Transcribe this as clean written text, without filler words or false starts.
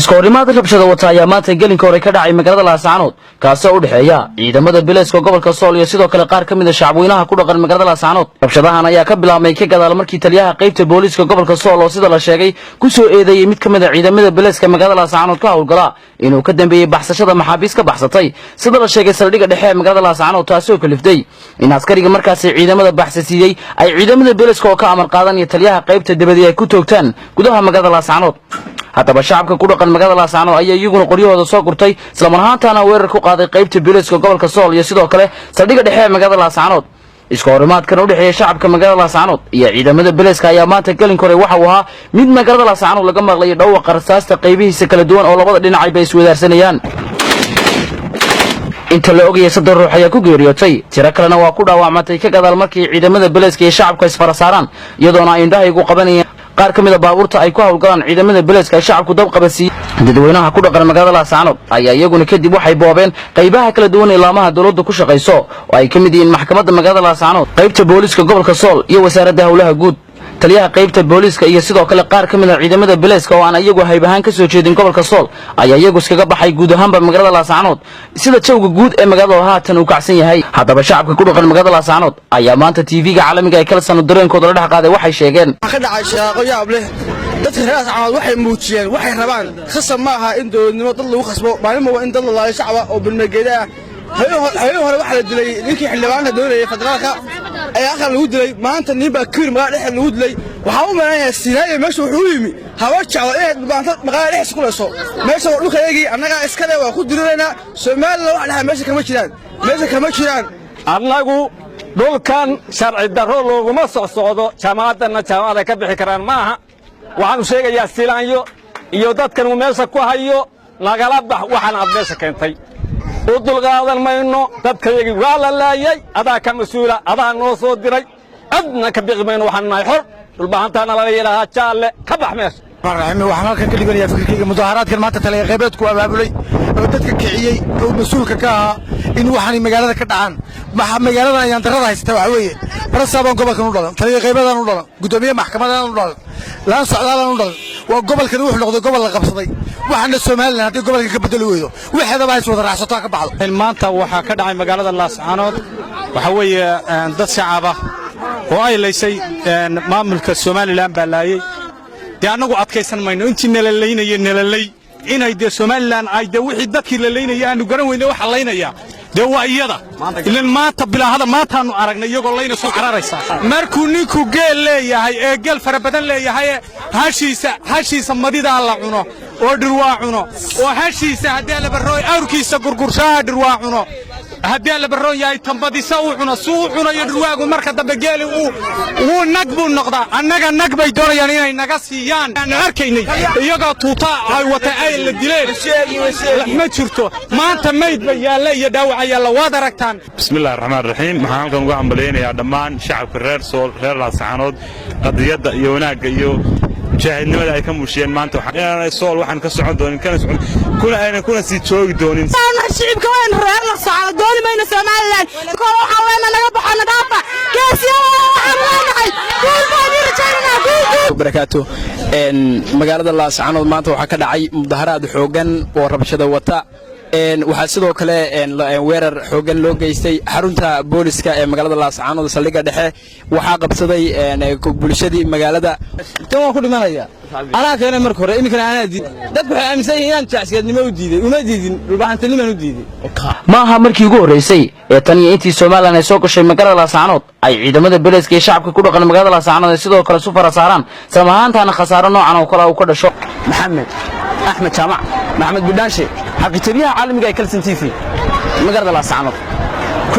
Iskahorimaad rabshada wata ayaa maanta gelinka hore ka dhacay magaalada Laascaanood, kaasoo u dhexeeya ciidamada bileyska gobolka Sool iyo sidoo kale qaar ka mid a shacabweynaha ku dhaqan magaalada Laascaanood. Rabshadahan ayaa ka bilaabmay ka gadaal markii taliyaha qaybta booliiska gobolka Sool, oo sida la sheegay ku soo eedeeyey mid ka mid a ciidamada bileyska magaalada Laascaanood ka howlgala inuu ka dambeeyey baxsashada maxaabiis ka baxsatay, sida la sheegay, saldhigga dhexe ee magaalada Laascaanood, taasoo kaliftay in askariga markaasi ciidamada baxsasiiyey ay ciidamada bileyska oo ka amar qaadanaya taliyaha qaybta dabadii ay ku toogtaan gudaha magaalada Laascaanood. Haddaba, shacabka ku dhaqan magaalada Laascaanood ayaa iyaguna qoryahooda soo gurtay, islamar ahaantaana weerar ku qaaday qaybta booliiska gobolka Sool iyo sidoo kale saldhigga dhexe ee magaalada Laascaanood. Iska horimaadkan u dhexeeya shacabka magaalada Laascaanood iyo ciidamada bileyska ayaa maanta gelinka hore waxa uu ahaa mid magaalada Laascaanood laga maqlayay dhawaqa rasaasta qaybihiisa kala duwan oo labada dhinacayba iswadaarsanayaan. Inta la ogaya, 3 ruux ayaa ku geeriyootay, tiro kalena waa ku dhaawacmatay ka gadaal markii ciidamada bileyska iyo shacabka isfara saaraan, iyadoona ay indhahaygu qabanayeen qaar ka mid a baabuurta ay ku howlgalaan ciidamada bileyska ay shacabku dab qabasiiyey. Dadweynaha ku dhaqan magaalada Laascaanood ayaa iyaguna kadib waxay boobeen qaybaha kala duwan ee laamaha dowladda ku shaqayso, oo ay ka mid yihiin maxkamadda magaalada Laascaanood, qaybta booliiska gobolka Sool iyo wasaaradda howlaha guud. Taliyaha qaybta booliiska iyo sidoo kale qaar ka mid a ciidamada bileyska oo aan iyagu hayb ahaan ka soo jeedin gobolka Sool ayaa iyagu iskaga baxay guud ahaanba magaalada Laascaanood, sida jawga guud ee magaalada haatan uu kacsan yahay. Haddaba, shacabka ku dhaqan magaalada Laascaanood ayaa maanta TV-ga caalamiga ee Kalsan dareenkooda la dhex qaaday. Waxay sheegeen: Ka dhacay shaqaaqo yaab leh. Dadka reer Laascaanood waxay muujiyeen waxay rabaan. Khasab ma aha in dowladnimo dad lagu khasbo. Maalin waa in dad la laayo shacaba oo bilmageeda ah. Habeen hore waxaa la dilay ninkii xildhibaanka doonayay federaalka ayaa aqal lagu dilay. Maanta nin baa kibir magaalada dhexdeed lagu dilay. Waxaa u malaynayaa Sinaayo meesha wuxuu u yimi Habar Jeclo inay Dhulbahante magaalada dhexdiisa ku leyso. Meesha waa dhulkayagii, annagaa iskale, waa ku diriraynaa. Somaliland wax dhahaa meesha kama jiraan, meesha kama jiraan. Annagu dhulkan sharci darro looguma socsocdo. Jaamacaddanna jaamacad ay ka bixi karaan ma aha. Waxaanu sheegayaa Silaanyo iyo dadkan uu meesha ku hayo: nagala bax waxaan aad meesha keentay. U dulqaadan mayno. Dadkayagii waa la laayay, adaa ka mas-uula, adaa noo soo diray. Cidna ka biqi mayno. Waxaanu nahay xor. Dhulbahantaana laga yidhaahaa. Jaalle, ka bax meesha. Waxaan halkan ka dhibanayaa fikirkayga mudaharaadkan maanta taliya qaybeedku abaabulay oo dadka kiciyey oo mas-uulka ka ahaa in waxaanay magaalada ka dhacaan. Magaaladan ayaan darrada haysata waxa weeye barasaabaan gobolkan u dhalan, taliya qaybeedaan u dhalan, guddoomiye maxkamadaan u dhalan, laan socdaalaan u dhalan. Waa gobolkan wuxuu noqday gobol la qabsaday. Waxaana Somaliland haddii gobolkan ka bedeli weydo, waxeedaba hays wada raacsato, ha ka baxdo. Maanta waxaa ka dhacay magaalada Laascaanood waxaa weeye dad shacab ah oo ay laysay maamulka Somaliland baa laayey. Dee annagu adkaysan mayno intii nala laynaya nalalay inay dee Somaliland ay dee wixii dadkii la laynaya aanu garan weyne waxa laynaya dee waa iyada. Ilan maanta bilaahada maantaannu aragnay iyagoo layna soo cararaysa. Markuu ninku geel leeyahay ee geel fara badan leeyahay, hashiisa madidaa la cuno oo dhirwaa cuno, oo hashiisa haddii la barrooy awrkiisa gurgurshaha dhirwaa cuno, haddii la barroon yahay tambadisa uu cuno, suu u cunayo dhirwaagu, marka dambe geeli uu wuu nag buu noqdaa. Annaga nag bay doonayaan inay naga siiyaan. Aan arkaynay iyagoo tuuta ay watay ay la dileen. Ma jirto. Maanta mayd ba yaalla iyo dhaawaca yaalla, waad aragtaan. Bismillahi raxmaan raxiim. Waxaan halkan uga hambalyaynayaa dhammaan shacabka reer Sool, reer Laascaanood, qadiyadda iyo wanaagga iyo mujaahidnimada ay ka muujiyeen maanta. Inaanay Sool waxaan ka socon doonin, kana socon kuna aynan kuna sii joogi doonin. Shicibka weyn reer Laascaanood dooni mayno Somaliland. Waxaan leenahay naga baxo, na dhaafa. Geesiya waxaan leenahay, guul baan idin rajaynanaa, guul, guul. Barakaatu. Magaalada Laascaanood maanta waxaa ka dhacay mudaharaad xooggan oo rabshada wata. Waxaa sidoo kale weerar xooggan loo geystay xarunta booliska ee magaalada Laascaanood, saldhigga dhexe. Waxaa qabsaday bulshadii magaalada. Tan waan ku dhimanaya. Anaa keenay marka hore, iminkana anaa diiday. Dadku waxay aaminsan yihiin inaan jacsigeednimo u diiday. Uma diidin, dhulbahantanimaan u diiday. Ma aha markii ugu horreysay ee tan iyo intii Somaliland ay soo gashay magaalada Laascaanood ay ciidamada beleyska iyo shacabka ku dhaqan magaalada Laascaanood ay sidoo kale isu fara saaraan, isla ahaantaana khasaaro noocan oo kale uu ka dhasho. Maxamed Axmed Jaamac, Maxamed Bidhaanshe, xaqiijariyaha caalamiga ee Kalsan TV, magaalada Laascaanood.